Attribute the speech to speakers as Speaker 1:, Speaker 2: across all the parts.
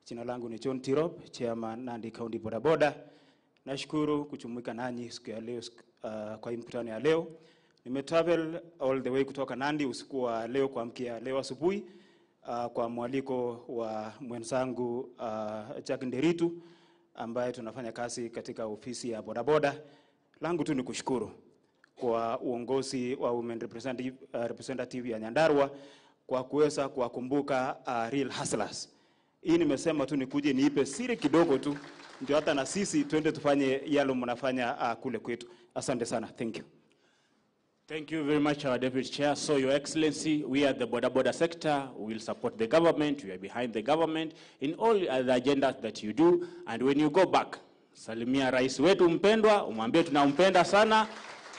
Speaker 1: Jina langu ni John Tirop, Chairman Nandi County Boda Boda. Nashukuru kujumuika nanyi siku ya leo, kwa hii mkutano ya leo. Nimetravel all the way kutoka Nandi usiku wa leo kuamkia leo asubuhi, kwa mwaliko wa mwenzangu Jack Nderitu ambaye tunafanya kazi katika ofisi ya bodaboda. Langu tu ni kushukuru kwa uongozi wa Women Representative ya Nyandarua kwa kuweza kuwakumbuka real hustlers. Hii nimesema tu nikuje niipe siri kidogo tu ndio hata na sisi twende tufanye yale mnafanya kule kwetu. Asante sana. Thank you.
Speaker 2: Thank you very much, our Deputy Chair. So, Your Excellency, we are the boda boda sector. We will support the government. We are behind the government in all the agendas that you do. And when you go back, salimia rais wetu mpendwa, umwambie tunampenda sana.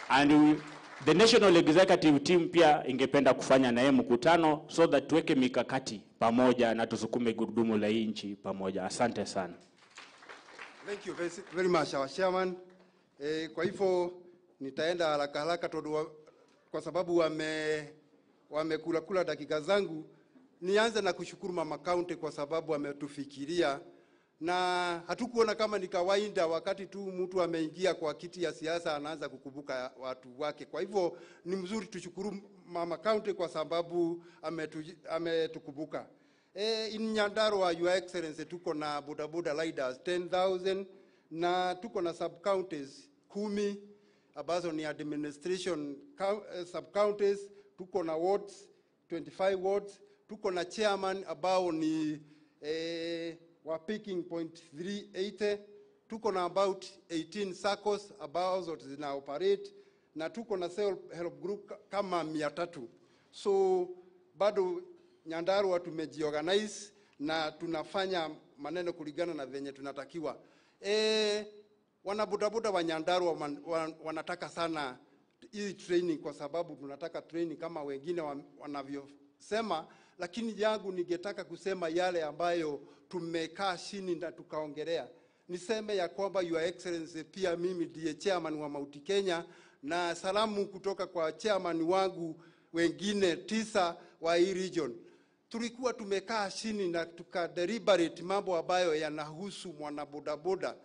Speaker 2: And the National Executive Team pia ingependa kufanya naye mkutano so that tuweke mikakati pamoja na tusukume gurudumu la hii nchi pamoja. Asante sana.
Speaker 3: Thank you very, very much, our chairman. Kwa hivyo nitaenda haraka haraka kwa sababu wamekula kula dakika zangu. Nianze na kushukuru Mama County kwa sababu ametufikiria na hatukuona kama ni kawaida wakati tu mtu ameingia kwa kiti ya siasa anaanza kukumbuka watu wake. Kwa hivyo ni mzuri tushukuru Mama County kwa sababu ametukumbuka. In Nyandarua, Your Excellency, tuko na bodaboda riders 10,000 na tuko na sub counties 10 ambazo ni administration sub counties. Tuko na wards 25 wards, tuko na chairman ambao ni wa picking point 380, tuko na about 18 SACCOs ambazo zina operate na tuko na self help group kama 300. So bado Nyandarua tumejiorganize na tunafanya maneno kulingana na venye tunatakiwa. Wanabodaboda wa Nyandarua wanataka sana hii training kwa sababu tunataka training kama wengine wanavyosema, lakini yangu ningetaka kusema yale ambayo tumekaa chini na tukaongelea. Niseme ya kwamba, Your Excellency, pia mimi ndiye chairman wa Mount Kenya na salamu kutoka kwa chairman wangu wengine 9 wa hii region. Tulikuwa tumekaa chini na tukadeliberate mambo ambayo yanahusu mwanabodaboda,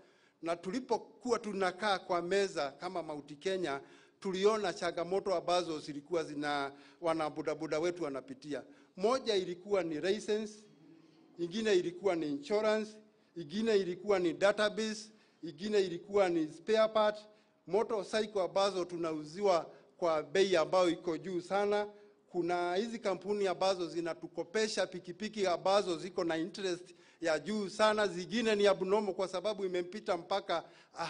Speaker 3: na tulipokuwa tunakaa kwa meza kama Mount Kenya tuliona changamoto ambazo zilikuwa zina wanabodaboda wetu wanapitia. Moja ilikuwa ni license, ingine ilikuwa ni insurance, ingine ilikuwa ni database, ingine ilikuwa ni spare part, motorcycle ambazo tunauziwa kwa bei ambayo iko juu sana. Kuna hizi kampuni ambazo zinatukopesha pikipiki ambazo ziko na interest ya juu sana, zingine ni abnormal kwa sababu imempita mpaka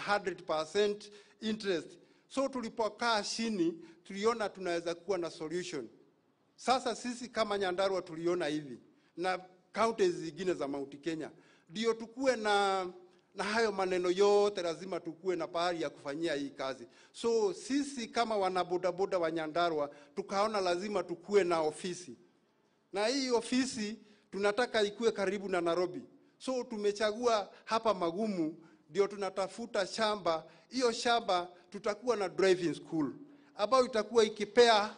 Speaker 3: 100% interest. So tulipokaa chini tuliona tunaweza kuwa na solution. Sasa sisi kama Nyandarua tuliona hivi na counties zingine za Mount Kenya, ndio tukue na hayo maneno yote, lazima tukue na pahali ya kufanyia hii kazi. So sisi kama wanabodaboda wa Nyandarua tukaona lazima tukue na ofisi, na hii ofisi tunataka ikue karibu na Nairobi. So tumechagua hapa Magumu, ndio tunatafuta shamba. Hiyo shamba tutakuwa na driving school ambayo itakuwa ikipea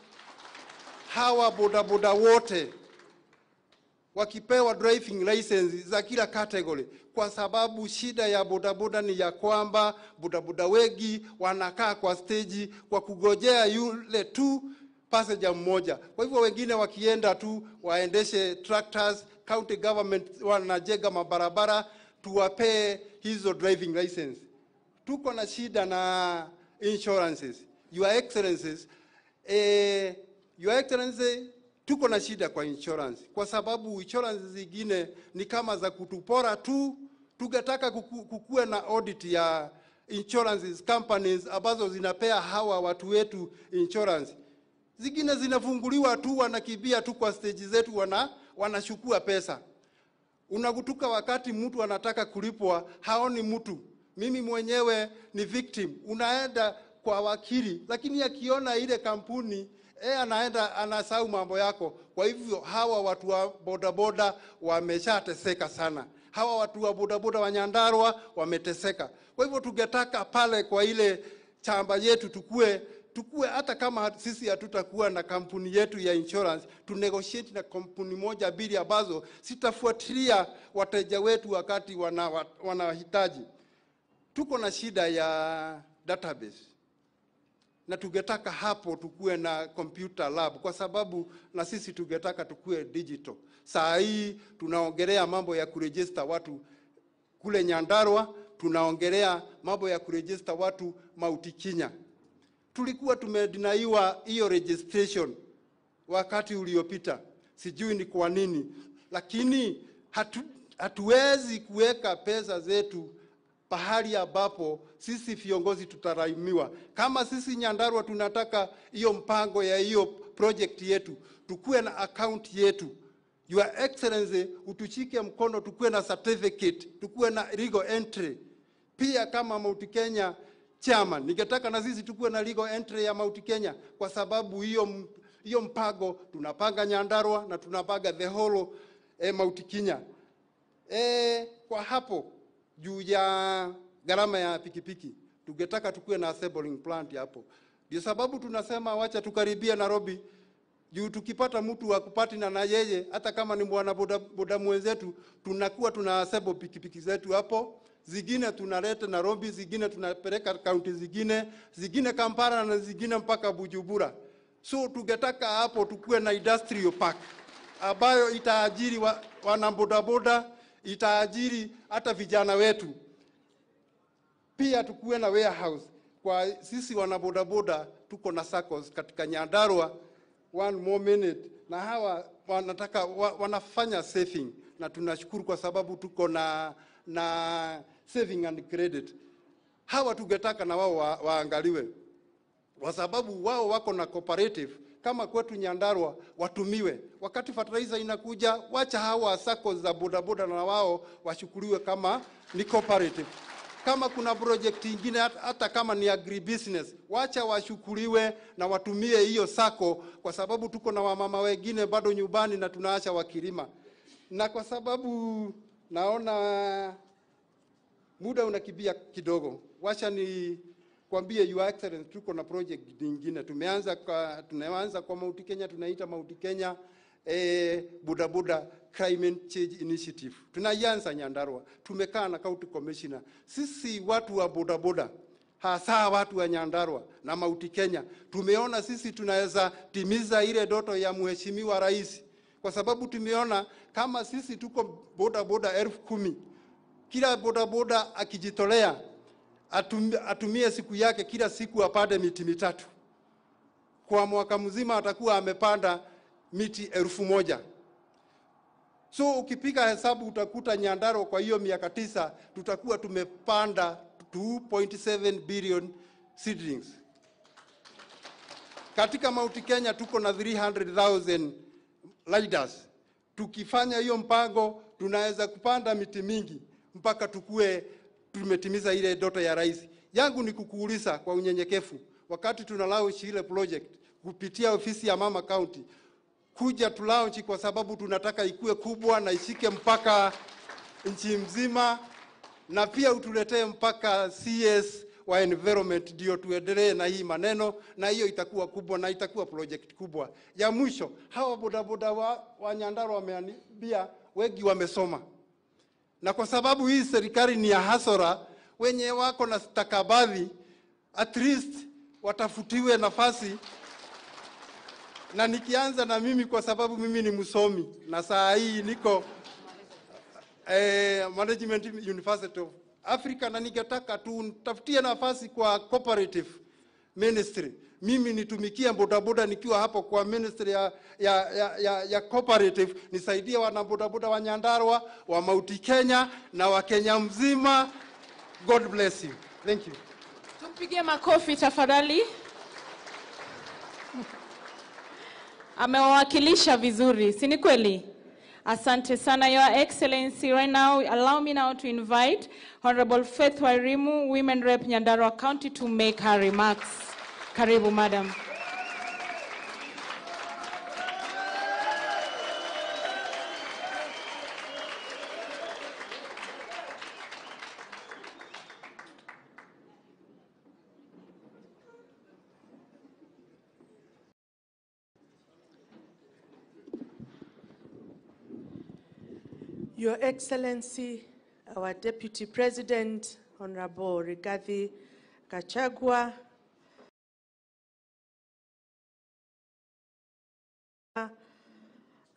Speaker 3: hawa bodaboda wote wakipewa driving license za kila category, kwa sababu shida ya bodaboda ni ya kwamba bodaboda wengi wanakaa kwa stage kwa kugojea yule tu passenger mmoja. Kwa hivyo wengine wakienda tu waendeshe tractors, county government wanajenga mabarabara, tuwapee hizo driving license. Tuko na shida na insurances. Your Excellencies, Your Excellency, tuko na shida kwa insurance kwa sababu insurance zingine ni kama za kutupora tu. Tungetaka kukuwe na audit ya insurance companies ambazo zinapea hawa watu wetu insurance. Zingine zinafunguliwa tu, wanakimbia tu kwa stage zetu, wanachukua pesa. Unakutuka wakati mtu anataka kulipwa haoni mtu. Mimi mwenyewe ni victim. Unaenda kwa wakili, lakini akiona ile kampuni anaenda anasahau mambo yako. Kwa hivyo hawa watu wa bodaboda wameshateseka sana. Hawa watu wa bodaboda wa Nyandarua wameteseka. Kwa hivyo tungetaka pale kwa ile chamba yetu tukue tukue hata kama sisi hatutakuwa na kampuni yetu ya insurance, tu negotiate na kampuni moja mbili ambazo sitafuatilia wateja wetu wakati wanahitaji. Tuko na shida ya database na tungetaka hapo tukue na computer lab, kwa sababu na sisi tungetaka tukue digital. Saa hii tunaongelea mambo ya kuregister watu kule Nyandarua, tunaongelea mambo ya kuregister watu Mount Kenya. Tulikuwa tumedinaiwa hiyo registration wakati uliopita, sijui ni kwa nini, lakini hatuwezi kuweka pesa zetu pahali ambapo sisi viongozi tutaraimiwa. Kama sisi Nyandarua tunataka hiyo mpango ya hiyo project yetu, tukue na account yetu. Your Excellency, utushike mkono, tukue na certificate, tukue na legal entry. Pia kama Mount Kenya chairman, ningetaka na sisi tukue na legal entry ya Mount Kenya, kwa sababu hiyo mpango tunapanga Nyandarua na tunapanga the whole Mount Kenya. Kwa hapo juu ya gharama ya pikipiki, tungetaka tukue na assembling plant hapo. Ndio sababu tunasema wacha tukaribia Nairobi, juu tukipata mtu wa kupatina na yeye, hata kama ni mwana boda mwenzetu, tunakuwa tuna assemble pikipiki zetu hapo. Zingine tunaleta Nairobi, zingine tunapeleka kaunti zingine, zingine Kampala na zingine mpaka Bujumbura. So tungetaka hapo tukue na industrial park ambayo itaajiri wana bodaboda, itaajiri hata vijana wetu. Pia tukue na warehouse. Kwa sisi wana bodaboda tuko na SACCOs katika Nyandarua. One more minute. Na hawa wanataka wanafanya saving, na tunashukuru kwa sababu tuko na saving and credit. Hawa tungetaka na wao waangaliwe, kwa sababu wao wako na cooperative. Kama kwetu Nyandarua watumiwe. Wakati fertilizer inakuja, wacha hawa SACCOs za bodaboda na wao washukuliwe kama ni cooperative. Kama kuna project nyingine hata kama ni agribusiness, wacha washukuliwe na watumie hiyo SACCO, kwa sababu tuko na wamama wengine bado nyumbani na tunaacha wakilima. Na kwa sababu naona muda unakimbia kidogo, wacha ni kwambie Your Excellency, tuko na project nyingine tumeanza kwa Mount Kenya, tunaita Mount Kenya Bodaboda Climate Change Initiative. Tunaianza Nyandarua. Tumekaa na county commissioner. Sisi watu wa bodaboda, hasa watu wa Nyandarua na Mount Kenya, tumeona sisi tunaweza timiza ile ndoto ya Mheshimiwa Rais, kwa sababu tumeona kama sisi tuko bodaboda 10,000, kila bodaboda akijitolea atumie siku yake kila siku apande miti 3, kwa mwaka mzima atakuwa amepanda miti 1,000. So ukipiga hesabu utakuta Nyandarua kwa hiyo miaka 9 tutakuwa tumepanda 2.7 billion seedlings. Katika Mount Kenya tuko na 300,000 riders. Tukifanya hiyo mpango tunaweza kupanda miti mingi mpaka tukue tumetimiza ile ndoto ya rais. Yangu ni kukuuliza kwa unyenyekevu, wakati tuna launch ile project kupitia ofisi ya Mama County, kuja tu launch kwa sababu tunataka ikue kubwa na ishike mpaka nchi mzima, na pia utuletee mpaka CS wa environment ndio tuendelee na hii maneno, na hiyo itakuwa kubwa na itakuwa project kubwa. Ya mwisho, hawa bodaboda wa Nyandarua wameambia wengi wamesoma. Na kwa sababu hii serikali ni ya hasara, wenye wako na stakabadhi at least watafutiwe nafasi. Na nikianza na mimi, kwa sababu mimi ni msomi na saa hii niko Management University of Africa, na ningetaka tu nitafutie nafasi kwa cooperative ministry. Mimi nitumikie bodaboda nikiwa hapo kwa ministry ya cooperative, nisaidie wana bodaboda wa Nyandarua, wa Mount Kenya na wa Kenya mzima. God bless you. Thank you.
Speaker 4: Tumpigie makofi tafadhali. Amewakilisha vizuri, si ni kweli? Asante sana, Your Excellency. Right now, allow me now to invite Honorable Faith Wairimu, Women Rep Nyandarua County, to make her remarks. Karibu, madam.
Speaker 5: Your Excellency, our Deputy President, Honorable Rigathi Gachagua,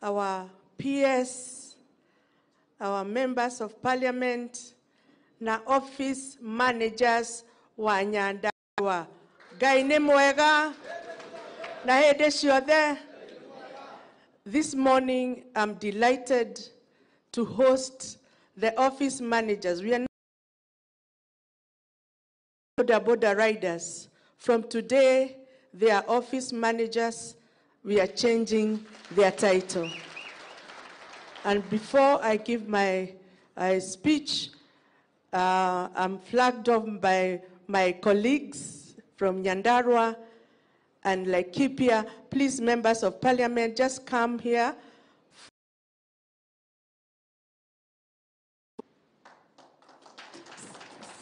Speaker 5: our PS, our members of parliament, na office managers wa Nyandarua. Ngai nĩ mwega na hĩndĩ ciothe. This morning, I'm delighted to host the office managers. We are not boda boda riders. From today, they are office managers. We are changing their title. And before I give my speech, I'm flagged off by my colleagues from Nyandarua and Laikipia. Please, members of parliament, just come here.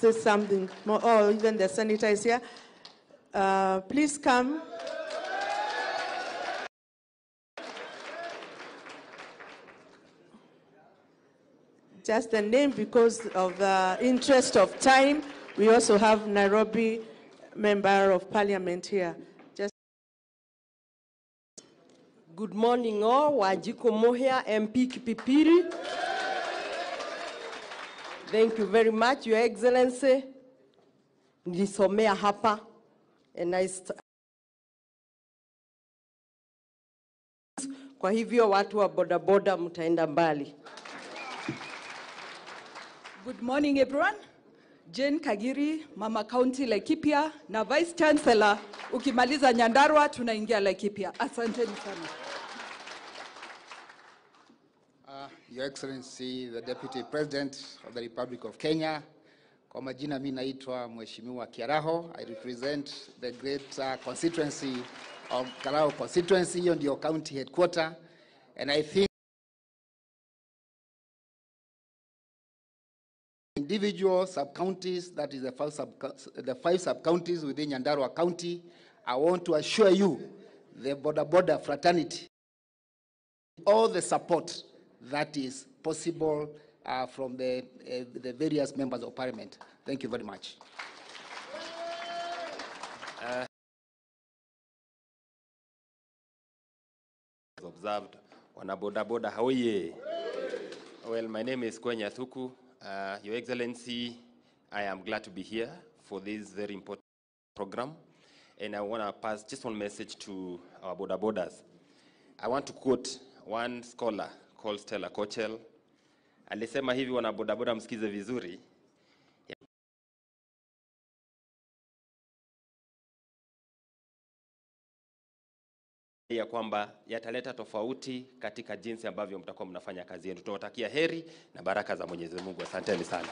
Speaker 5: Say something more. Oh, even the senator is here. Please come. Just the name because of the interest of time. We also have Nairobi Member of Parliament here. Just
Speaker 6: good morning all. Wanjiku Muhia, MP Kipipiri. Thank you very much, Your Excellency. Nilisomea hapa and I kwa hivyo watu wa bodaboda mtaenda mbali.
Speaker 7: Good morning, everyone. Jane Kagiri, Mama County Laikipia, na Vice Chancellor. Ukimaliza Nyandarua, tunaingia Laikipia. Asanteni sana.
Speaker 8: Your Excellency, the Deputy President of the Republic of Kenya. Kwa majina mimi naitwa Mheshimiwa Kiaraho. I represent the great constituency of Karao constituency, hiyo ndio county headquarter. And I think individual sub-counties, that is the five sub-counties within Nyandarua County, I want to assure you, the Boda Boda fraternity, all the support that is possible from the various members of parliament. Thank you very much.
Speaker 9: Observed, wana boda boda hoye. Well, my name is Kwenya Thuku. Your Excellency, I am glad to be here for this very important program. And I want to pass just one message to our boda bodas. I want to quote one scholar called Stella Kochel. Alisema hivi, wana boda boda msikize vizuri. Ya kwamba yataleta tofauti katika jinsi ambavyo mtakuwa mnafanya kazi yenu. Tunawatakia heri na baraka za Mwenyezi Mungu. Asanteni sana.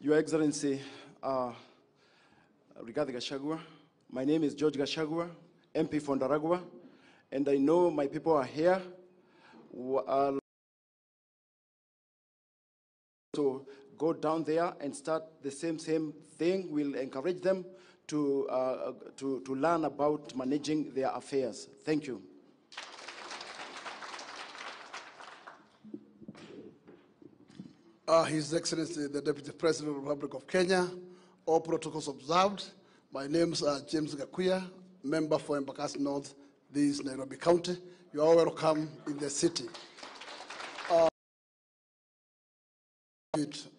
Speaker 10: Your Excellency, Rigathi Gachagua, my name is George Gachagua, MP for Ndaragwa, and I know my people are here. So go down there and start the same thing. We'll encourage them to learn about managing their affairs. Thank you.
Speaker 11: His Excellency, the Deputy President of the Republic of Kenya, all protocols observed. My name's James Gakuya, member for Embakasi North, this is Nairobi County. You are welcome in the city.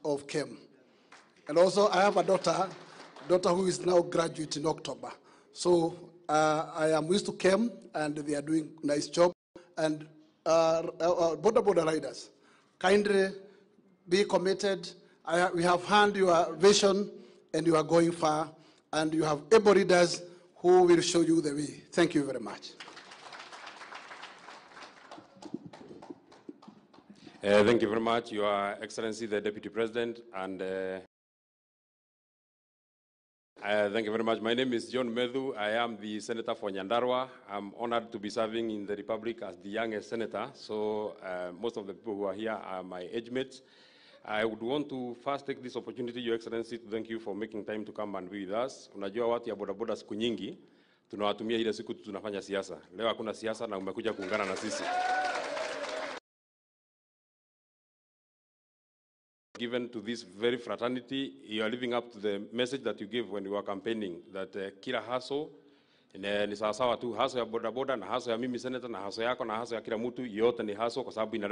Speaker 11: Of KEM. And also I have a daughter who is now graduate in October. So I am used to KEM and they are doing nice job. And border border riders, kindly be committed. We have heard your vision and you are going far, and you have able leaders who will show you the way. Thank you very much.
Speaker 12: Thank you very much, Your Excellency, the Deputy President, and thank you very much. My name is John Methu. I am the Senator for Nyandarua. I'm honored to be serving in the Republic as the youngest senator, so most of the people who are here are my age mates. I would want to first take this opportunity, Your Excellency, to thank you for making time to come and be with us. Unajua watu ya bodaboda siku nyingi, Tunawatumia ile siku tunafanya siasa. Leo hakuna siasa na umekuja kuungana na sisi. Given to this very fraternity, you are living up to the message that you gave when you were campaigning, that kila hustle ni sawasawa tu, hustle ya bodaboda na hustle ya mimi senator na hustle yako na hustle ya kila mtu, yote ni hustle kwa sababu ina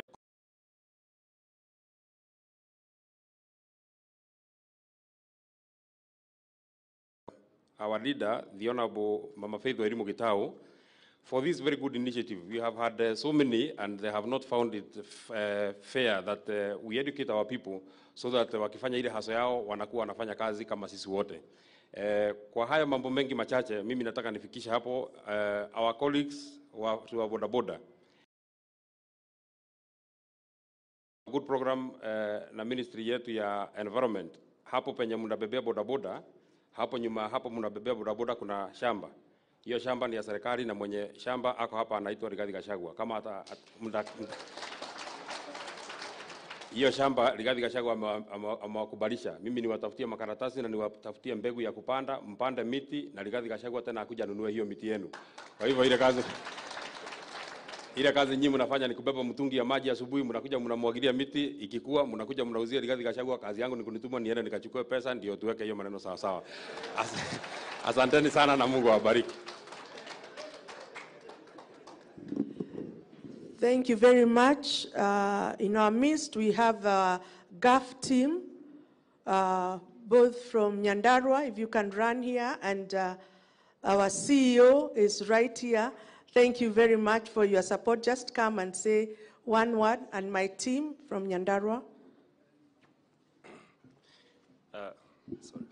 Speaker 12: our leader, the Honorable Mama Faith Wairimu Gitau, for this very good initiative. We have had so many, and they have not found it fair that we educate our people so that wakifanya ile hustle yao wanakuwa wanafanya kazi kama sisi wote. Kwa haya mambo mengi machache, mimi nataka nifikishe hapo our colleagues wa bodaboda. Good program na ministry yetu ya environment. Hapo penye mnabebea bodaboda, hapo nyuma hapo mnabebea bodaboda kuna shamba. Hiyo shamba ni ya serikali na mwenye shamba ako hapa anaitwa Rigathi Gachagua. Kama hata hiyo shamba Rigathi Gachagua amewakubalisha. Mimi niwatafutie makaratasi na niwatafutie mbegu ya kupanda, mpande miti na Rigathi Gachagua tena akuja anunue hiyo miti yenu. Kwa hivyo ile kazi nyinyi mnafanya ni kubeba mtungi ya maji asubuhi, mnakuja mnamwagilia miti, ikikua mnakuja mnauzia Rigathi Gachagua. Kazi yangu ni kunituma niende nikachukue pesa ndio tuweke hiyo maneno sawa sawa. Asanteni sana na Mungu awabariki.
Speaker 5: Thank you very much. In our midst we have a GAF team, both from Nyandarua, if you can run here, and our CEO is right here. Thank you very much for your support. Just come and say one word, and my team from Nyandarua.
Speaker 13: Sorry.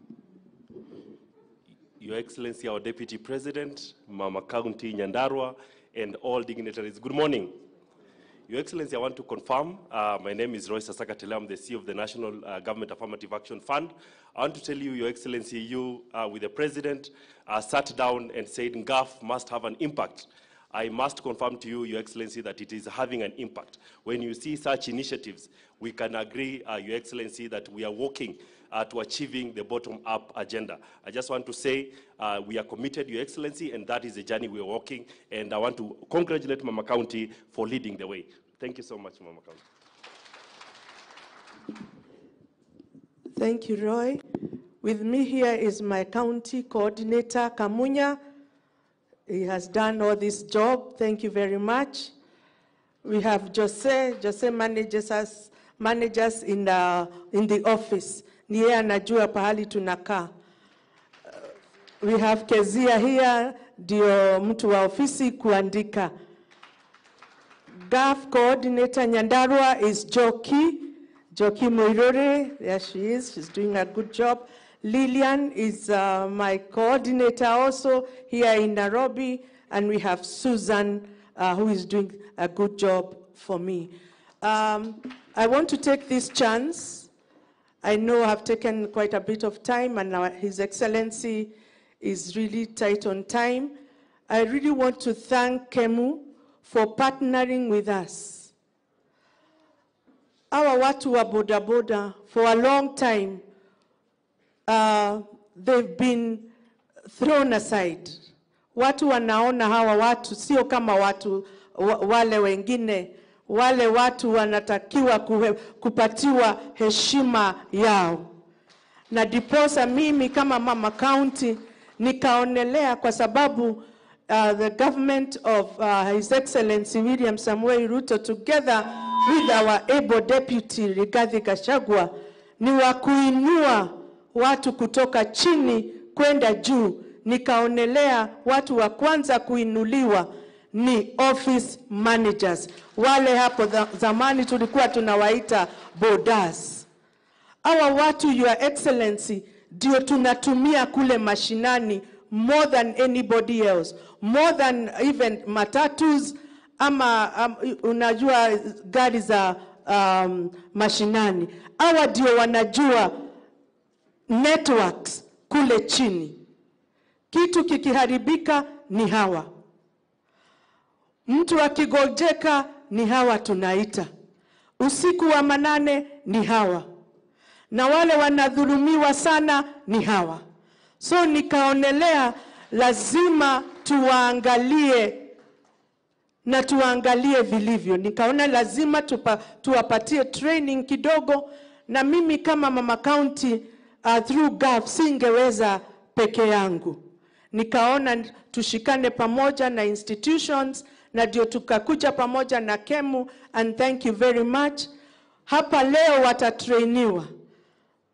Speaker 13: Your Excellency, our Deputy President, Mama County Nyandarua, and all dignitaries, good morning. Your Excellency, I want to confirm, my name is Roy Sasaka Tele, I'm the CEO of the National Government Affirmative Action Fund. I want to tell you, Your Excellency, you with the President sat down and said NGAAF must have an impact. I must confirm to you, Your Excellency, that it is having an impact. When you see such initiatives, we can agree, Your Excellency, that we are working to achieving the bottom-up agenda. I just want to say we are committed, Your Excellency, and that is the journey we are walking. And I want to congratulate Mama County for leading the way. Thank you so much, Mama County.
Speaker 5: Thank you, Roy. With me here is my county coordinator, Kamunya. He has done all this job. Thank you very much. We have Jose. Jose manages us in the office. Ni yeye anajua pahali tunakaa. We have Kezia here, ndio mtu wa ofisi kuandika. GAF coordinator Nyandarua is Joki. Joki Muirure, there she is. She's doing a good job. Lillian is my coordinator also here in Nairobi, and we have Susan, who is doing a good job for me. I want to take this chance. I know I've taken quite a bit of time, and His Excellency is really tight on time. I really want to thank KEMU for partnering with us. Our watu wa boda boda, for a long time, they've been thrown aside. Watu wanaona hawa watu sio kama watu wale wengine. Wale watu wanatakiwa kupatiwa heshima yao. Na diposa mimi kama Mama County nikaonelea, kwa sababu the government of His Excellency William Samoei Ruto together with our able deputy Rigathi Gachagua ni wa kuinua watu kutoka chini kwenda juu. Nikaonelea watu wa kwanza kuinuliwa ni office managers. Wale hapo zamani tulikuwa tunawaita bodas. Hawa watu, Your Excellency, ndio tunatumia kule mashinani more than anybody else, more than even matatus ama unajua gari za mashinani. Hawa ndio wanajua networks kule chini. Kitu kikiharibika ni hawa. Mtu akigojeka ni hawa tunaita. Usiku wa manane ni hawa. Na wale wanadhulumiwa sana ni hawa. So nikaonelea lazima tuwaangalie na tuwaangalie vilivyo. Nikaona lazima tuwapatie training kidogo, na mimi kama Mama County through GAF singeweza peke yangu. Nikaona tushikane pamoja na institutions, na ndio tukakuja pamoja na KEMU, and thank you very much. Hapa leo watatrainiwa.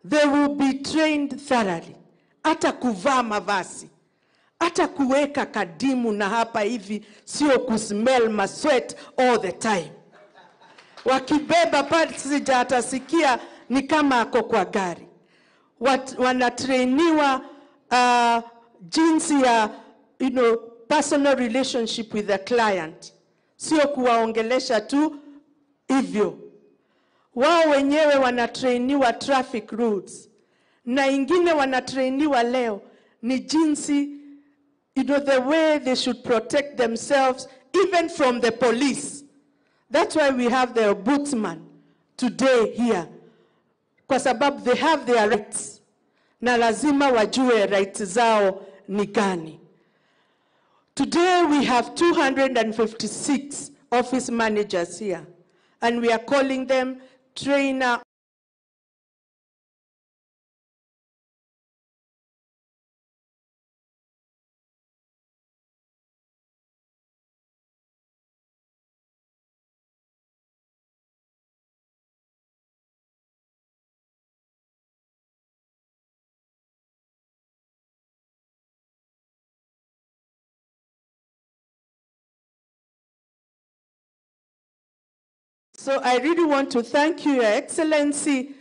Speaker 5: They will be trained thoroughly. Hata kuvaa mavazi, hata kuweka kadimu na hapa hivi, sio kusmell masweat all the time. Wakibeba passenger atasikia ni kama ako kwa gari. Wanatrainiwa jinsi ya personal relationship with the client. Sio kuwaongelesha tu hivyo. Wao wenyewe wanatrainiwa traffic rules. Na ingine wanatrainiwa leo ni jinsi, the way they should protect themselves even from the police. That's why we have the ombudsman today here. Kwa sababu they have their rights. Na lazima wajue rights zao ni gani. Today we have 256 office managers here. And we are calling them trainer So I really want to thank you, Your Excellency,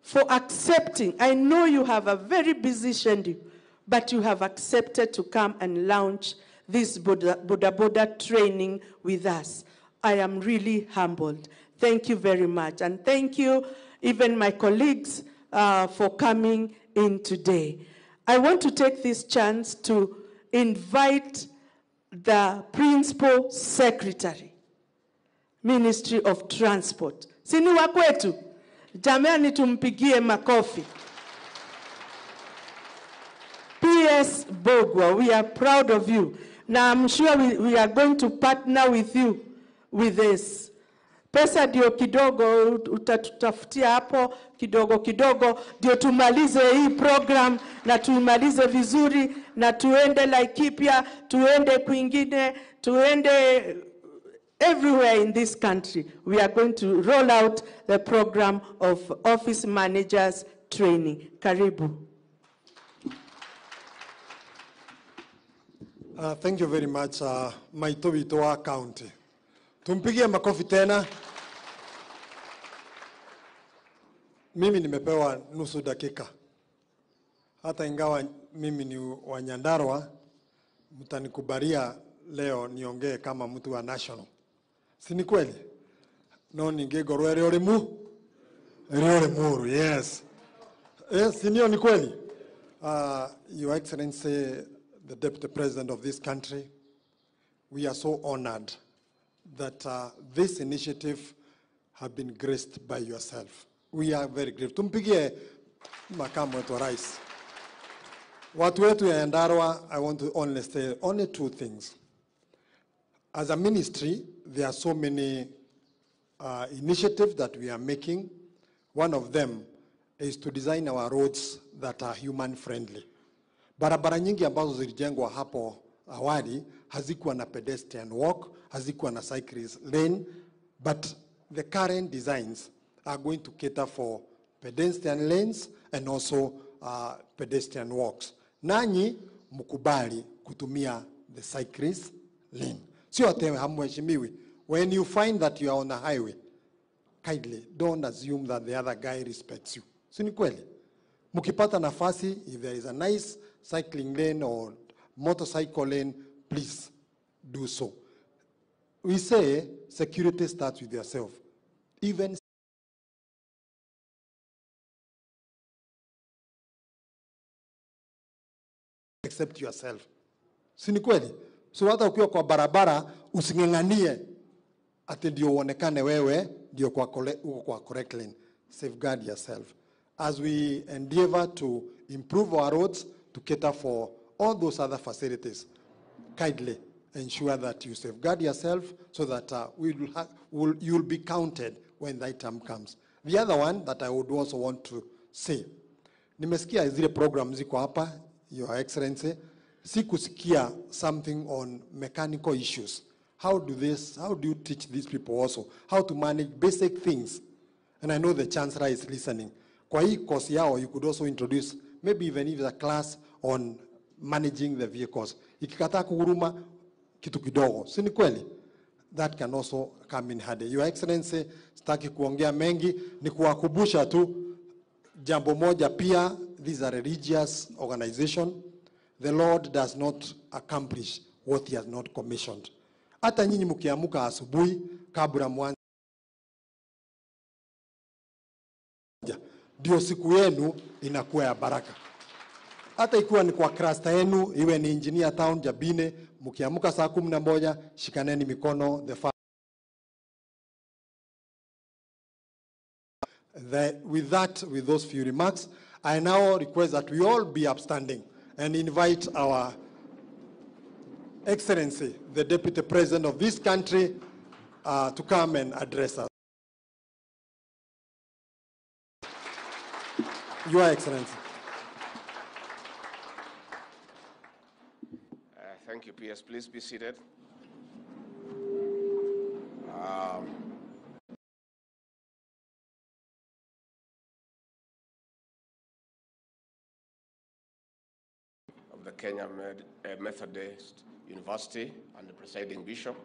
Speaker 5: for accepting. I know you have a very busy schedule, but you have accepted to come and launch this Boda Boda training with us. I am really humbled. Thank you very much. And thank you, even my colleagues, for coming in today. I want to take this chance to invite the Principal Secretary, Ministry of Transport. Sini wa kwetu? Jamani, tumpigie makofi. PS Mbugua, we are proud of you. Now I'm sure we are going to partner with you with this. Pesa ndio kidogo utatutafutia hapo kidogo kidogo ndio tumalize hii program na tuimalize vizuri na tuende Laikipia, tuende kwingine, tuende everywhere in this country. We are going to roll out the program of office managers training. Karibu.
Speaker 14: Thank you very much, Maitobitoa County. Tumpigie makofi tena. Mimi nimepewa nusu dakika. Hata ingawa mimi ni wa Nyandarua, mtanikubalia leo niongee kama mtu wa national. Si ni kweli? No ningegorwa ere muru, yes. Si nio ni kweli? Your Excellency, the Deputy President of this country, we are so honored that this initiative have been graced by yourself. We are very grateful. Tumpigie makamu wetu wa rais. Watu wetu ya Nyandarua, I want to only say only two things. As a ministry, there are so many initiatives that we are making. One of them is to design our roads that are human friendly. Barabara nyingi ambazo zilijengwa hapo awali hazikuwa na pedestrian walk, hazikuwa na cyclist lane, but the current designs are going to cater for pedestrian lanes and also pedestrian walks. Nanyi mkubali kutumia the cyclist lane. Sio ati hamheshimiwi. When you find that you are on a highway, kindly don't assume that the other guy respects you. Si ni kweli? Mukipata nafasi, if there is a nice cycling lane or motorcycle lane, please do so. We say security starts with yourself. Even except yourself. Si ni kweli? So hata ukiwa kwa barabara using'ang'anie ati ndio uonekane wewe ndio kwa correct lane. Safeguard yourself. As we endeavor to improve our roads to cater for all those other facilities. Kindly ensure that you safeguard yourself so that you'll be counted when that time comes. The other one that I would also want to say, nimesikia zile program ziko hapa, Your Excellency, sikusikia something on mechanical issues. How do you teach these people also how to manage basic things? And I know the Chancellor is listening. Kwa hii course yao, you could also introduce maybe even if a class on managing the vehicles. Ikikataa kuhuruma kitu kidogo, si ni kweli? That can also come in handy. Your Excellency, sitaki kuongea mengi, ni kuwakumbusha tu jambo moja pia. These are religious organization. The Lord does not accomplish what he has not commissioned. Hata nyinyi mkiamka asubuhi kabla mwanze, ndio siku yenu inakuwa ya baraka. Hata ikiwa ni kwa cluster yenu, iwe ni Engineer Town, Jabine, mkiamka saa 11, shikaneni mikono. With those few remarks, I now request that we all be upstanding and invite our Excellency, the Deputy President of this country, to come and address us. Your Excellency.
Speaker 15: Thank you, PS. Please be seated. Of the Kenya Methodist University and the presiding bishop,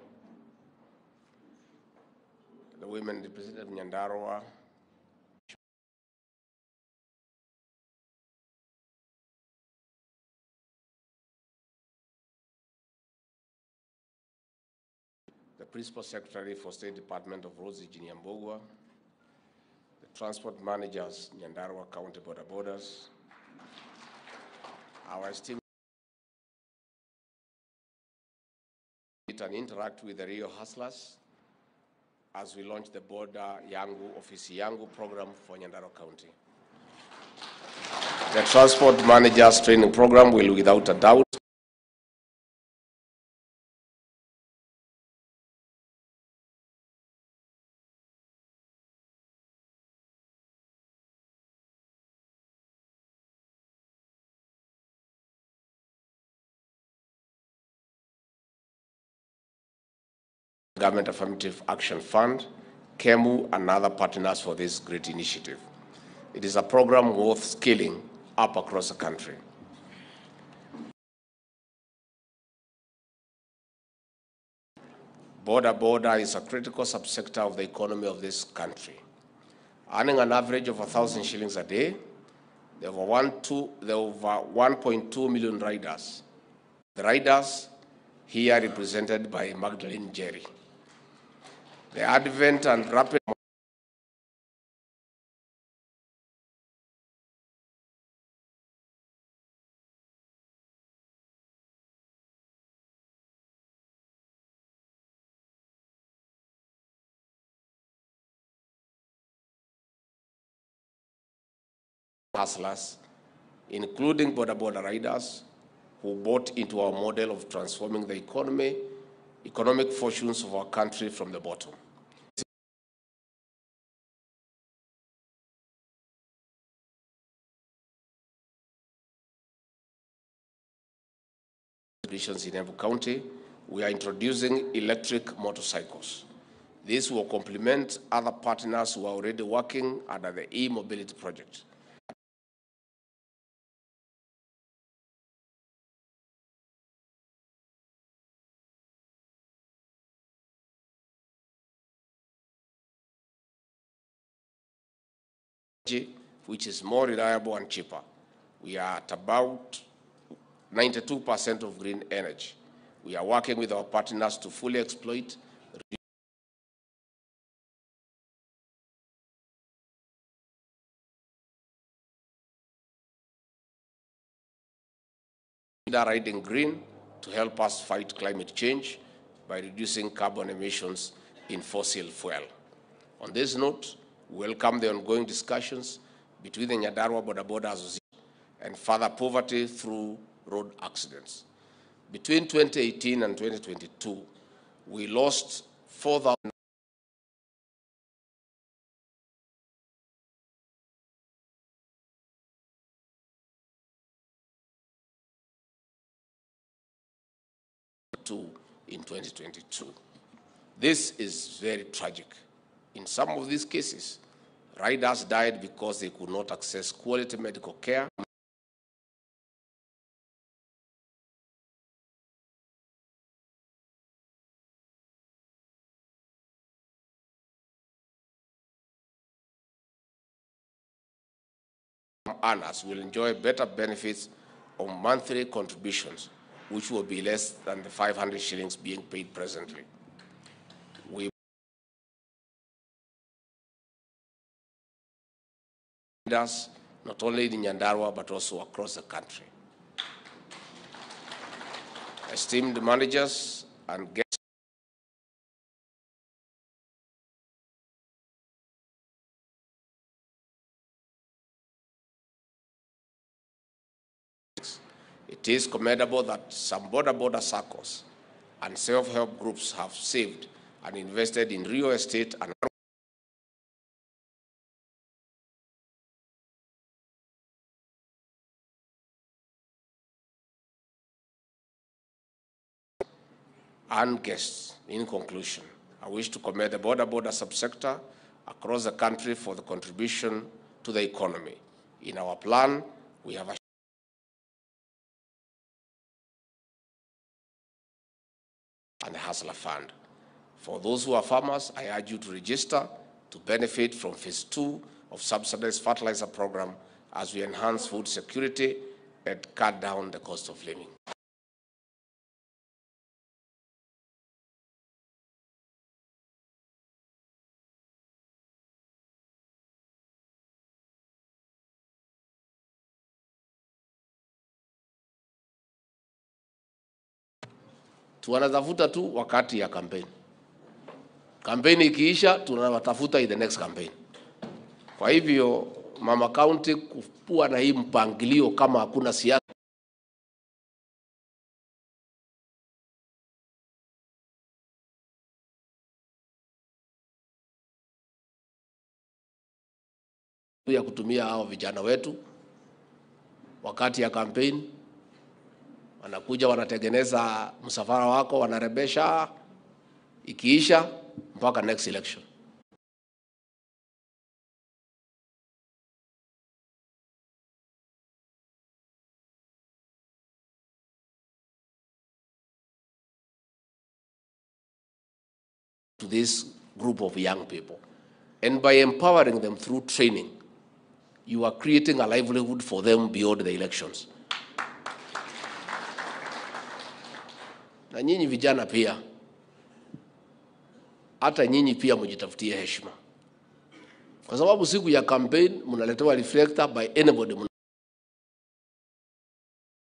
Speaker 15: the women representative of Nyandarua, the Principal Secretary for State Department of Roads, Engineer Mbugua, the Transport Managers, Nyandarua County Boda Bodas, our esteemed and interact with the Rio Hustlers as we launch the Boda Yangu Ofisi Yangu program for Nyandarua County. The Transport Managers Training Program will without a doubt Government Affirmative Action Fund, KEMU, and other partners for this great initiative. It is a program worth scaling up across the country. Boda Boda is a critical subsector of the economy of this country. Earning an average of 1,000 shillings a day, there are over 1.2 million riders. The riders here represented by Magdalene Jerry. The advent and rapid hustlers, including Boda Boda riders, who bought into our model of transforming the economy, economic fortunes of our country from the bottom. In Embu County, we are introducing electric motorcycles. This will complement other partners who are already working under the e-mobility project. Which is more reliable and cheaper. We are at about 92% of green energy. We are working with our partners to fully exploit riding green to help us fight climate change by reducing carbon emissions in fossil fuel. On this note, we welcome the ongoing discussions between the Nyandarua Boda Boda Association and further poverty through road accidents. Between 2018 and 2022, we lost 4,000 in 2022. This is very tragic. In some of these cases, riders died because they could not access quality medical care. Earners will enjoy better benefits on monthly contributions, which will be less than the 500 shillings being paid presently. We not only in Nyandarua, but also across the country. Esteemed managers and guests, it is commendable that some boda circles and self-help groups have saved and invested in real estate and guests. In conclusion, I wish to commend the boda subsector across the country for the contribution to the economy. In our plan, we have and the Hustler Fund. For those who are farmers, I urge you to register to benefit from phase 2 of subsidized fertilizer program as we enhance food security and cut down the cost of living. Tunatafuta tu wakati ya kampeni. Kampeni ikiisha tunawatafuta in the next campaign. Kwa hivyo Mama County kupua na hii mpangilio kama hakuna siasa ya kutumia hao vijana wetu wakati ya kampeni. Wanakuja wanatengeneza msafara wako, wanarebesha, ikiisha mpaka next election. To this group of young people. And by empowering them through training, you are creating a livelihood for them beyond the elections. Na nyinyi vijana pia, hata nyinyi pia mjitafutie heshima. Kwa sababu siku ya campaign mnaletewa reflector by anybody,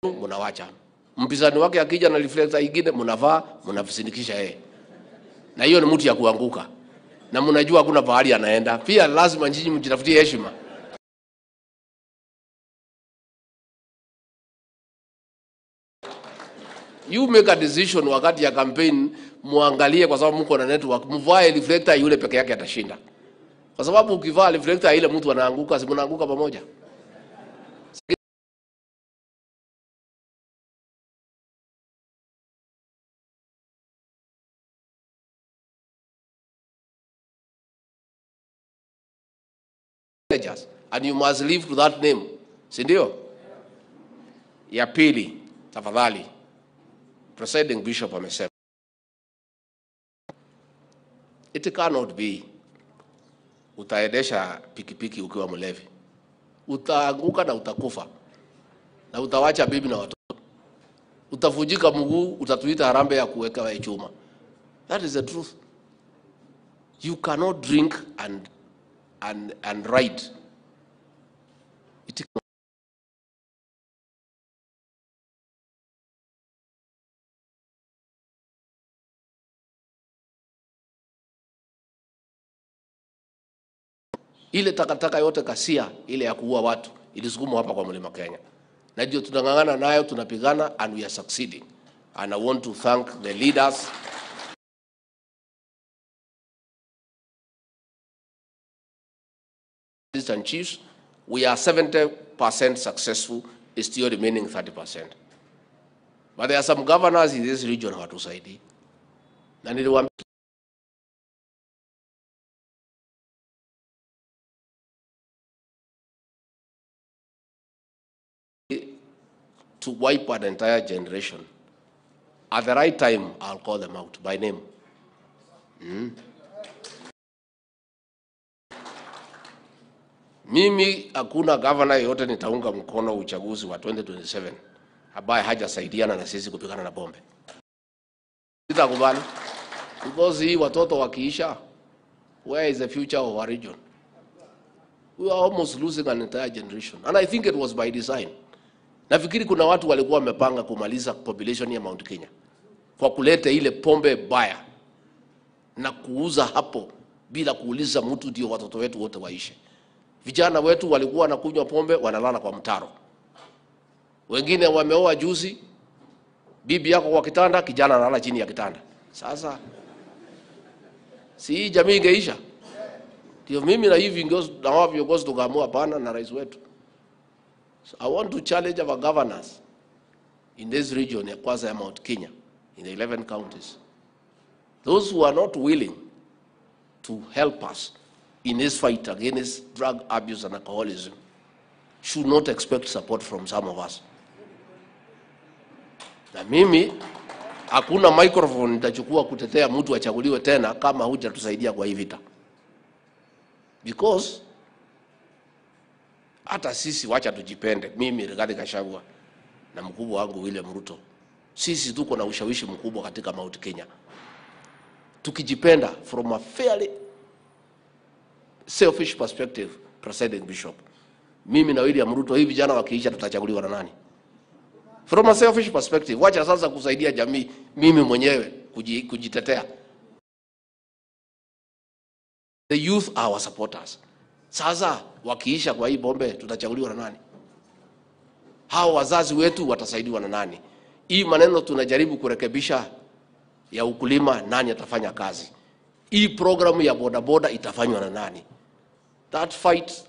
Speaker 15: mnawacha. Mpinzani wake akija na reflector ingine mnavaa, mnafisindikisha yeye. Na hiyo ni mtu ya kuanguka. Na mnajua hakuna pahali anaenda. Pia lazima nyinyi mjitafutie heshima. You make a decision wakati ya campaign, muangalie kwa sababu mko na network, mvae reflector yule peke yake atashinda. Kwa sababu ukivaa reflector ile mtu anaanguka, si mnaanguka pamoja. And you must live to that name. Si ndio? Ya pili, tafadhali. Presiding Bishop amesema, it cannot be utaendesha pikipiki ukiwa mlevi. Utaanguka na utakufa. Na utawacha bibi na watoto. Utavunjika mguu, utatuita harambee ya kuweka chuma. That is the truth. You cannot drink and ride. It ile takataka yote kasia ile ya kuua watu ilisukumwa hapa kwa Mlima Kenya. Na ndio tunang'ang'ana nayo, tunapigana, and we are succeeding. And I want to thank the leaders. And chiefs, we are 70% successful, it's still remaining 30%. But there are some governors in this region hawatusaidii. Na niliwaambia to wipe an entire generation. At the right time, I'll call them out by name. Mimi hakuna governor yote nitaunga mkono uchaguzi wa 2027 ambaye hajasaidiana na sisi kupigana na pombe. Sitakubali. Because hii watoto wakiisha, where is the future of our region? We are almost losing an entire generation. And I think it was by design. Nafikiri kuna watu walikuwa wamepanga kumaliza population ya Mount Kenya kwa kuleta ile pombe baya na kuuza hapo bila kuuliza mtu, ndio watoto wetu wote waishe. Vijana wetu walikuwa wanakunywa pombe, wanalala kwa mtaro. Wengine wameoa juzi, bibi yako kwa kitanda, kijana analala chini ya kitanda. Sasa si hii jamii ingeisha? Ndio mimi na hivi na hawa viongozi tukaamua hapana na rais wetu. So I want to challenge our governors in this region ya kwanza ya Mount Kenya, in the 11 counties. Those who are not willing to help us in this fight against drug abuse and alcoholism should not expect support from some of us. Na mimi hakuna microphone nitachukua kutetea mtu achaguliwe tena kama hujatusaidia kwa hii vita. Because hata sisi wacha tujipende, mimi Rigathi Gachagua na mkubwa wangu William Ruto, sisi tuko na ushawishi mkubwa katika Mount Kenya. Tukijipenda from a fairly selfish perspective, Presiding Bishop, mimi na William Ruto, hivi vijana wakiisha tutachaguliwa na nani? From a selfish perspective, wacha sasa kusaidia jamii, mimi mwenyewe kujitetea. The youth are our supporters. Sasa wakiisha kwa hii bombe tutachaguliwa na nani? Hao wazazi wetu watasaidiwa na nani? Hii maneno tunajaribu kurekebisha ya ukulima, nani atafanya kazi? Hii programu ya bodaboda itafanywa na nani? That fight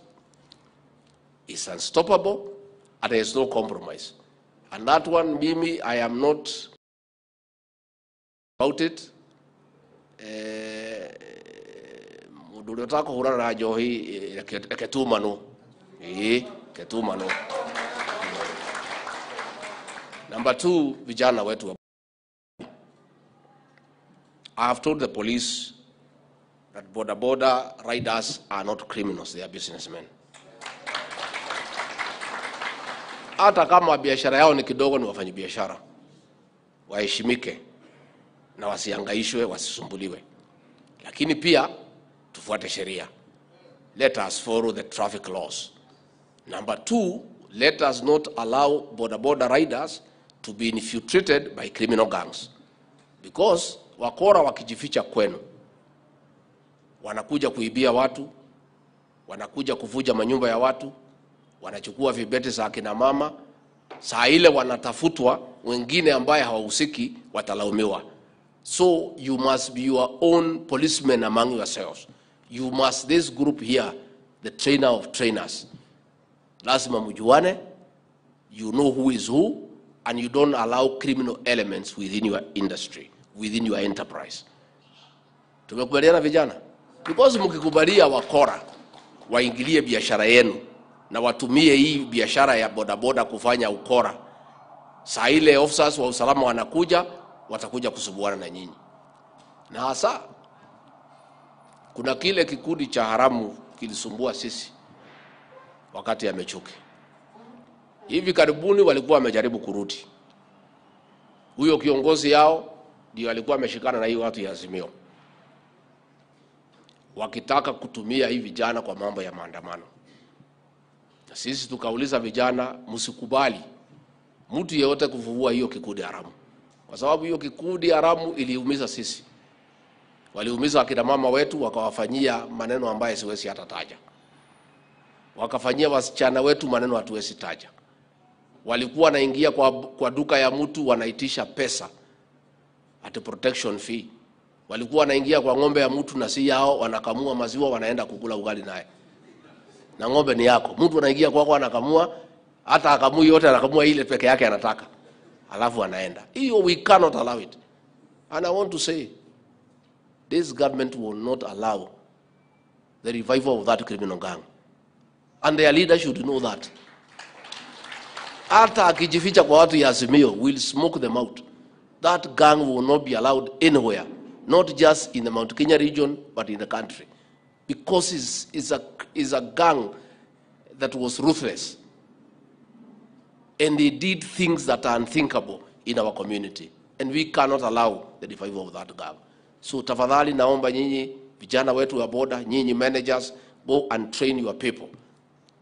Speaker 15: is unstoppable and there is no compromise. And that one, mimi, I am not about it. Mundu uria utakuhurana na njohi reke tumanwo. Reke tumanwo. Number two, vijana wetu. I have told the police that boda boda riders are not criminals, they are businessmen. Hata kama biashara yao ni kidogo, ni wafanyabiashara. Waheshimike na wasihangaishwe, wasisumbuliwe. Lakini pia tufuate sheria. Let us follow the traffic laws. Number two, let us not allow boda boda riders to be infiltrated by criminal gangs. Because wakora wakijificha kwenu, wanakuja kuibia watu, wanakuja kuvuja manyumba ya watu, wanachukua vibeti za akina mama. Saa ile wanatafutwa, wengine ambaye hawahusiki watalaumiwa. So you must be your own policeman among yourselves. You must, this group here, the trainer of trainers, lazima mjuane, you know who is who, and you don't allow criminal elements within your industry, within your enterprise. Tumekubaliana vijana? Because mkikubalia wakora waingilie biashara yenu na watumie hii biashara ya bodaboda kufanya ukora, saa ile officers wa usalama wanakuja, watakuja kusubuana na nyinyi. Na hasa kuna kile kikundi cha haramu kilisumbua sisi wakati ya Mechuki. Hivi karibuni walikuwa wamejaribu kurudi. Huyo kiongozi yao ndio alikuwa ameshikana na hii watu ya Azimio, wakitaka kutumia hii vijana kwa mambo ya maandamano. Na sisi tukauliza vijana, msikubali mtu yeyote kuvua hiyo kikundi haramu. Kwa sababu hiyo kikundi haramu iliumiza sisi. Waliumiza akina mama wetu, wakawafanyia maneno ambayo siwezi hata taja. Wakafanyia wasichana wetu maneno hatuwezi taja. Walikuwa wanaingia kwa duka ya mtu wanaitisha pesa at protection fee. Walikuwa wanaingia kwa ng'ombe ya mtu na si yao, wanakamua maziwa wanaenda kukula ugali naye. Na ng'ombe ni yako. Mtu anaingia kwako anakamua, hata akamui yote anakamua ile peke yake anataka. Alafu anaenda. Hiyo we cannot allow it. And I want to say, this government will not allow the revival of that criminal gang. And their leader should know that. Hata akijificha kwa watu ya Azimio, we'll smoke them out. That gang will not be allowed anywhere. Not just in the Mount Kenya region, but in the country. Because it's a gang that was ruthless. And they did things that are unthinkable in our community. And we cannot allow the revival of that gang. So tafadhali naomba nyinyi, vijana wetu wa boda, nyinyi managers, go and train your people.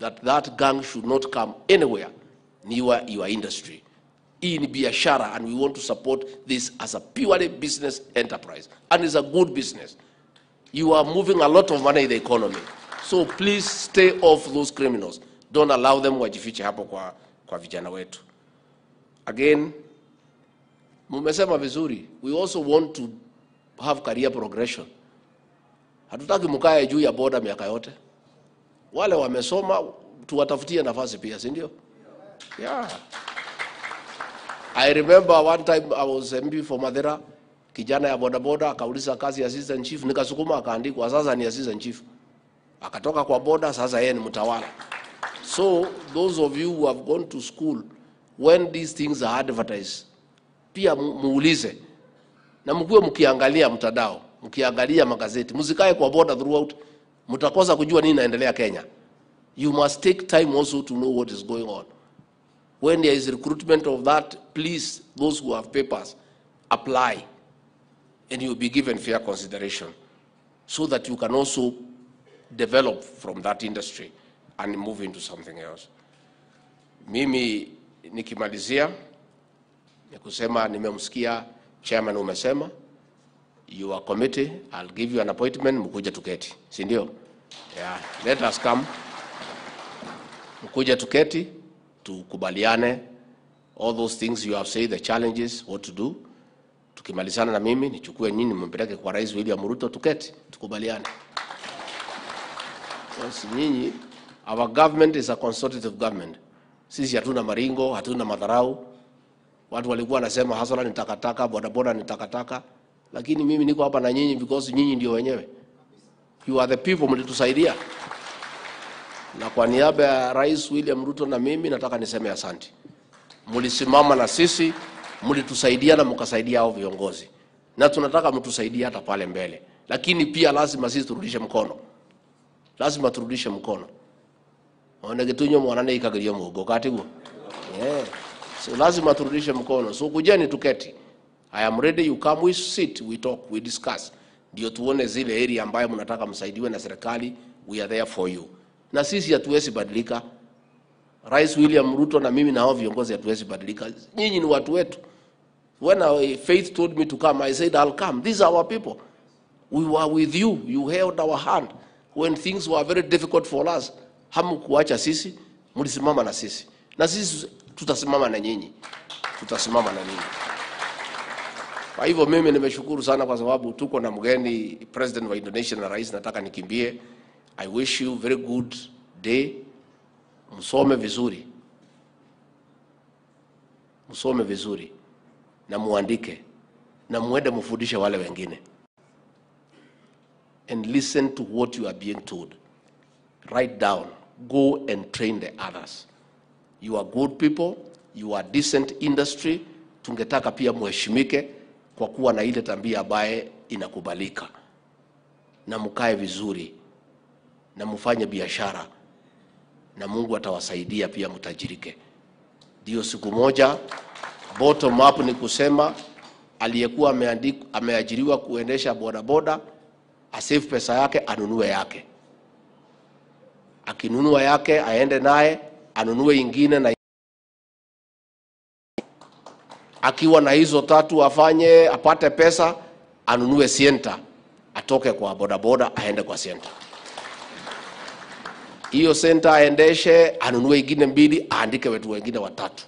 Speaker 15: That gang should not come anywhere near your industry. Hii ni biashara, and we want to support this as a purely business enterprise. And it's a good business. You are moving a lot of money in the economy. So please stay off those criminals. Don't allow them wajifiche hapo kwa vijana wetu. Again, mumesema vizuri, we also want to have career progression. Hatutaki mkae juu ya boda miaka yote. Wale wamesoma tuwatafutie nafasi pia, si ndio? Yeah. I remember one time I was MP for Mathira, kijana ya boda boda akauliza kazi ya assistant chief, nikasukuma akaandikwa sasa ni assistant chief. Akatoka kwa boda, sasa yeye ni mtawala. So those of you who have gone to school, when these things are advertised, pia muulize. Na mkuwe mkiangalia mtandao, mkiangalia magazeti, msikae kwa boda throughout, mtakosa kujua nini inaendelea Kenya. You must take time also to know what is going on. When there is recruitment of that, please, those who have papers, apply. And you'll be given fair consideration so that you can also develop from that industry and move into something else. Mimi nikimalizia, ni kusema nimemsikia chairman umesema, your committee, I'll give you an appointment, mkuje tuketi, si ndio? Yeah, let us come. Mkuje tuketi, tukubaliane, all those things you have said, the challenges, what to do. Tukimalizana na mimi, nichukue nyinyi mpeleke kwa Rais William Ruto, tuketi, tukubaliane. Because nyinyi, our government is a consultative government. Sisi hatuna maringo, hatuna madharau. Watu walikuwa wanasema hasara ni takataka, bodaboda ni takataka. Lakini mimi niko hapa na nyinyi because nyinyi ndio wenyewe. You are the people, mlitusaidia. Na kwa niaba ya Rais William Ruto na mimi nataka niseme asante. Mlisimama na sisi, mlitusaidia na mkasaidia hao viongozi. Na tunataka mtusaidie hata pale mbele. Lakini pia lazima sisi turudishe mkono. Lazima turudishe mkono. Ona kitunyo mwanane ikagirio mugo katibu. Yeah. So lazima turudishe mkono. So kujeni tuketi. I am ready, you come, we sit, we talk, we discuss. Ndio tuone zile area ambayo mnataka msaidiwe na serikali, we are there for you. Na sisi hatuwezi badilika. Rais William Ruto na mimi na hao viongozi hatuwezi badilika. Nyinyi ni watu wetu. When Faith told me to come, I said I'll come. These are our people. We were with you. You held our hand when things were very difficult for us. Hamkuacha sisi, mlisimama na sisi. Na sisi tutasimama na nyinyi. Tutasimama na nyinyi. Kwa hivyo mimi nimeshukuru sana kwa sababu tuko na mgeni President wa Indonesia na Rais, nataka nikimbie. I wish you very good day. Msome vizuri. Msome vizuri. Na muandike. Na muende mfundishe wale wengine. And listen to what you are being told. Write down. Go and train the others. You are good people. You are decent industry. Tungetaka pia muheshimike kwa kuwa na ile tabia ambaye inakubalika. Na mkae vizuri. Na mfanye biashara. Na Mungu atawasaidia pia mtajirike. Ndio siku moja bottom up ni kusema aliyekuwa ameajiriwa kuendesha bodaboda asave pesa yake anunue yake. Akinunua yake aende naye anunue ingine, na akiwa na hizo tatu afanye apate pesa anunue Sienta, atoke kwa bodaboda aende kwa Sienta. Hiyo senta aendeshe, anunue ingine mbili, aandike watu wengine watatu.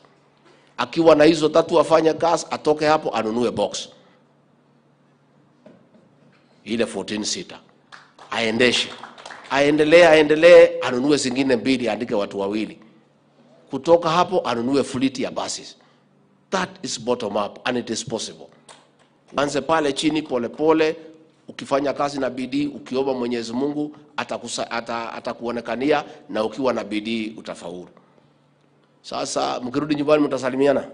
Speaker 15: Akiwa na hizo 3 afanye kazi, atoke hapo anunue box ile 14 seater, aendeshe, aendelee, aendelee, anunue zingine 2, aandike watu 2. Kutoka hapo anunue fleet ya buses. That is bottom up and it is possible. Anze pale chini pole pole, ukifanya kazi na bidii, ukiomba Mwenyezi Mungu atakuonekania, na ukiwa na bidii utafaulu. Sasa mkirudi nyumbani mtasalimiana?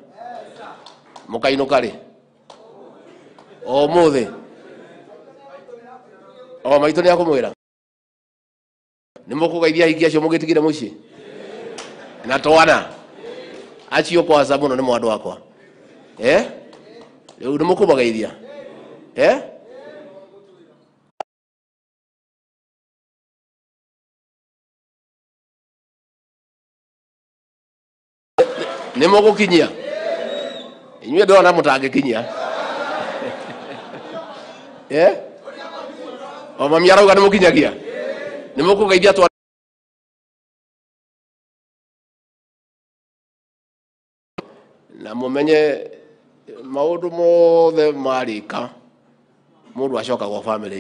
Speaker 15: Mukainukari? O muthe? O maitũ nĩ akũmwĩra? Nĩ mũkũgeithia ahiki acio mũgĩtigire mũciĩ? Na twana? Acio kwanza mũno nĩ mwandũ wakwa. Eh? Rĩu nĩ mũkũmageithia? Eh? Nĩ mũgũkinyia? Inyuĩ ndona mũtangĩkinyia. Eh? O mami arauga nĩ mũkinyagia? Nĩ mũkũgeithia twana? Na mũmenye maũndũ mothe marĩka mũndũ acoka gwa family.